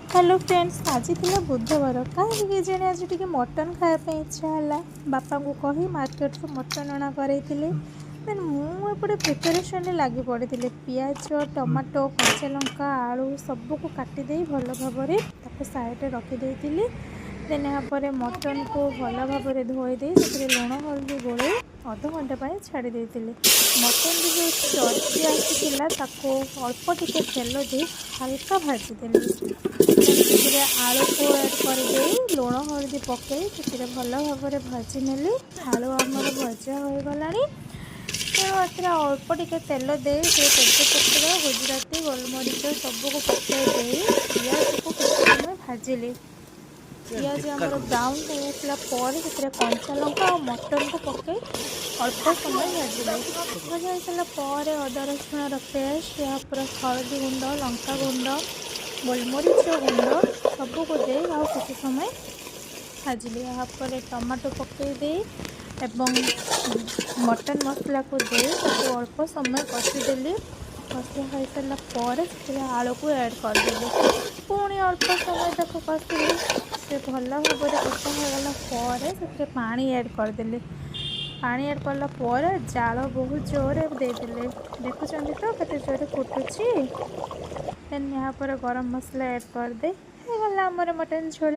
Hello friends, ଆଜି ଥିଲା ବୁଧବାର। କାହିଁକି କେଜାଣି ଆଜି ଟିକେ ମଟନ୍ ଖାଇବା ପାଇଁ ଇଚ୍ଛା ହେଲା। ବାପାଙ୍କୁ କହି ମାର୍କେଟରୁ ମଟନ୍ ଅଣା କରେଇଥିଲି। ଦେନ୍ ମୁଁ ଏପଟେ ପ୍ରିପାରେସନ୍ରେ ଲାଗି ପଡ଼ିଥିଲି। ପିଆଜ, ଟମାଟୋ, କଞ୍ଚା ଲଙ୍କା, ଆଳୁ ସବୁକୁ କାଟିଦେଇ ଭଲ ଭାବରେ ତାକୁ ସାଇଡ଼୍ରେ ରଖିଦେଇଥିଲି। ଦେନ୍ ଏହାପରେ ମଟନ୍କୁ ଭଲ ଭାବରେ ଧୋଇ ଦେଇ ସେଥିରେ ଲୁଣ ହଳଦୀ ଗୋଳେଇ ଅଧଘଣ୍ଟା ପାଇଁ ଛାଡ଼ି ଦେଇଥିଲି। ମଟନ୍ରେ ଯେଉଁ ଚର୍ବି ଆସିଥିଲା, ତାକୁ ଅଳ୍ପ ଟିକେ ତେଲ ଦେଇ ହାଲକା ଭାଜିଦେଲି। ଦେନ୍ ସେଥିରେ ଆଳୁକୁ ଆଡ଼୍ କରିଦେଇ, ଲୁଣ ହଳଦୀ ପକାଇ ସେଥିରେ ଭଲ ଭାବରେ ଭାଜି ନେଲି। ଆଳୁ ଆମର ଭଜା ହୋଇଗଲାଣି। ତେଣୁ ଏଥିରେ ଅଳ୍ପ ଟିକେ ତେଲ ଦେଇ, ସେ ତେଜପତ୍ର, ଗୁଜୁରାତି, ଗୋଲମରିଚ ସବୁକୁ ପକାଇ ଦେଇ ପିଆଜକୁ କିଛି ସମୟ ଭାଜିଲି। ପିଆଜ ଆମର ବ୍ରାଉନ୍ ହେଇଆସିଲା ପରେ ସେଥିରେ କଞ୍ଚା ଲଙ୍କା ଆଉ ମଟନକୁ ପକାଇ ଅଳ୍ପ ସମୟ ଭାଜିଲି। ଭଜା ହେଇସାରିଲା ପରେ ଅଦା ରସୁଣର ପେଷ୍ଟ, ଏହାପରେ ହଳଦୀ ଗୁଣ୍ଡ, ଲଙ୍କା ଗୁଣ୍ଡ, ଗୋଲମରିଚ ଗୁଣ୍ଡ ସବୁକୁ ଦେଇ ଆଉ କିଛି ସମୟ ଭାଜିଲି। ଏହାପରେ ଟମାଟୋ ପକାଇ ଦେଇ ଏବଂ ମଟନ୍ ମସଲାକୁ ଦେଇ ତାକୁ ଅଳ୍ପ ସମୟ କଷିଦେଲି। କଷି ହୋଇସାରିଲା ପରେ ସେଥିରେ ଆଳୁକୁ ଆଡ଼୍ କରିଦେଲି। ପୁଣି ଅଳ୍ପ ସମୟ ତାକୁ କଷିଲି। ସେ ଭଲ ଭାବରେ କଷା ହୋଇଗଲା ପରେ ସେଥିରେ ପାଣି ଆଡ଼୍ କରିଦେଲି। ପାଣି ଆଡ଼୍ କଲା ପରେ ଜାଳ ବହୁତ ଜୋରରେ ଦେଇଦେଲି। ଦେଖୁଛନ୍ତି ତ କେତେ ଜୋରରେ ଫୁଟୁଛି? ଦେନ୍ ଏହାପରେ ଗରମ ମସଲା ଆଡ଼୍ କରିଦେଇ ହେଇଗଲା ଆମର ମଟନ୍ ଝୋଳ।